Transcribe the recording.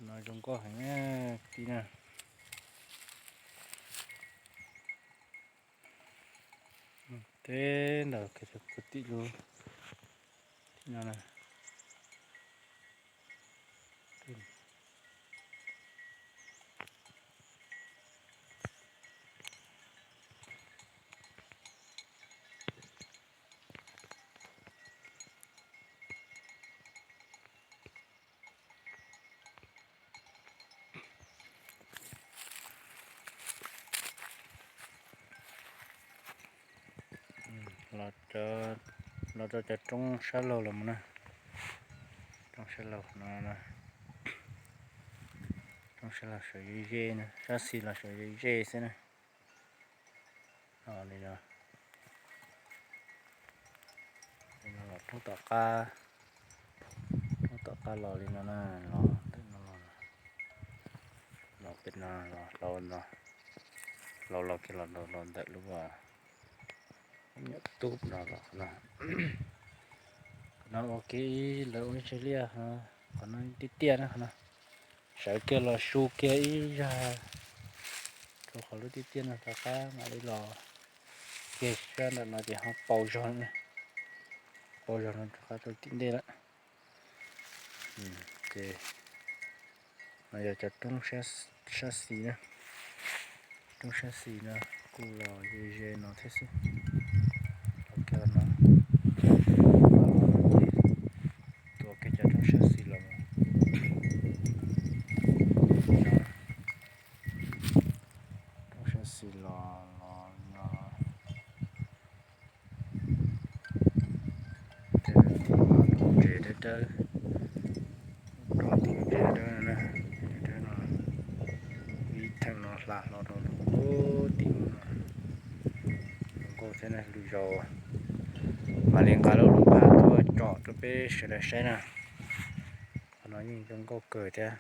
No zoo nkauj heev na, kwv tij na. Teb ntawm kwv tij lub tim no na. Los rau cov roob sab laug los mus na. Roob sab laug no, roob sab laug sawv ze ze na, sab xis los sawv ze ze xwb na. Li no, li no los roob tom qab, roob tom qab los li no na, los ntawm no los, los pem no los hlau no, hlau los kiag los los ntawm lub nyuam tub no los no. Qhov no ua kiag ib lawv ua ib tse liaj, qhov no tiaj tiaj na, qhov no sawv kiag los su kiag ib zag rau qhov lub tiaj tiaj no rov qab mam li los kiag sab nram no ces ho pauv zog, pauv zog no rov qab rau tim ntej lawm. Ces no yog cov roob sab xis na, roob sab xis no kuj los ze ze no thiab xwb. Los kiag no, tuav kiag cov roob sab xis los, roob sab xis los los no. Tim no ntses dawb dawb, rooj tim ntses dawb dawb no, ib theem no hla hlo rau lub tim no. Zoo nkauj thiab na, lwm zaus mam li nqa lub lub phaj tuaj tsom rau peb sawv daws saib na. Qhov no yeej zoo nkauj kawg thiab.